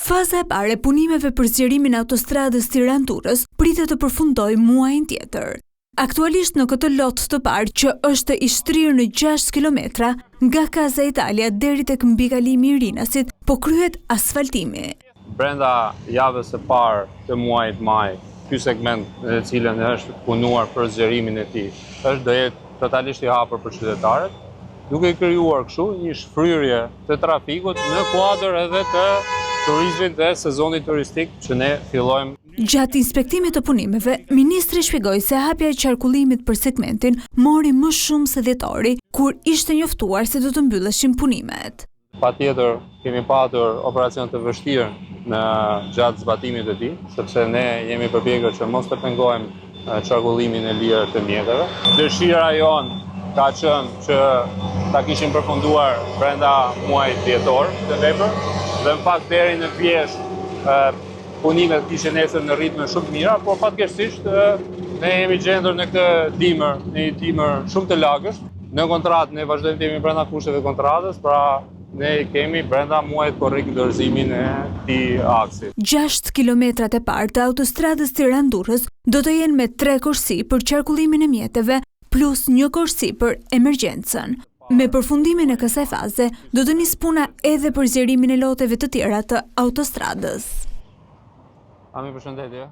Faza e parë e punimeve për zgjerimin e autostradës Tiranë-Durrës pritet të përfundojë muajin tjetër. Aktualisht në këtë lot të parë që është i shtrirë në 6 kilometra, nga Casa Italia deri tek mbikalimi i Rinasit, po kryhet asfaltimi. Brenda javës së parë të muajit maj, ky segment në të cilën është punuar për zgjerimin e tij, është do jetë totalisht i hapur për qytetarët, duke krijuar kështu një shfryrje të trafikut në kuadër edhe të turizmit dhe sezonit turistik që ne fillojmë. Gjatë inspektimit të punimeve, ministri shpjegoi se hapja e qarkullimit për segmentin mori më shumë se dhjetori, kur ishte njoftuar se do të mbylleshin punimet. Patjetër kemi patur operacion të vështirë në gjatë zbatimit të tij, sepse ne jemi përpjekur që mos të pengojmë qarkullimin e lirë të mjeteve. Dëshira jonë ka qenë që ta kishim përfunduar brenda muajit dhjetor këtë vepër dhe në fakt deri në vjeshtë punimet kishin ecur në ritme shumë të mira, por fatkeqësisht ne jemi gjendur në këtë dimër, në një dimër shumë të lagësht. Në kontratë ne vazhdojmë të jemi brenda kushteve të kontratës, pra ne kemi brenda muajit korrik dorëzimin e këtij aksi. 6 kilometrat e parë të autostradës Tiranë-Durrës do të jenë me 3 korsi për qarkullimin e mjeteve, plus një korsi për emergjencën. Me përfundimin e kësaj faze, do të nisë puna edhe për zgjerimin e loteve të tjera të autostradës. Ami, përshëndetje.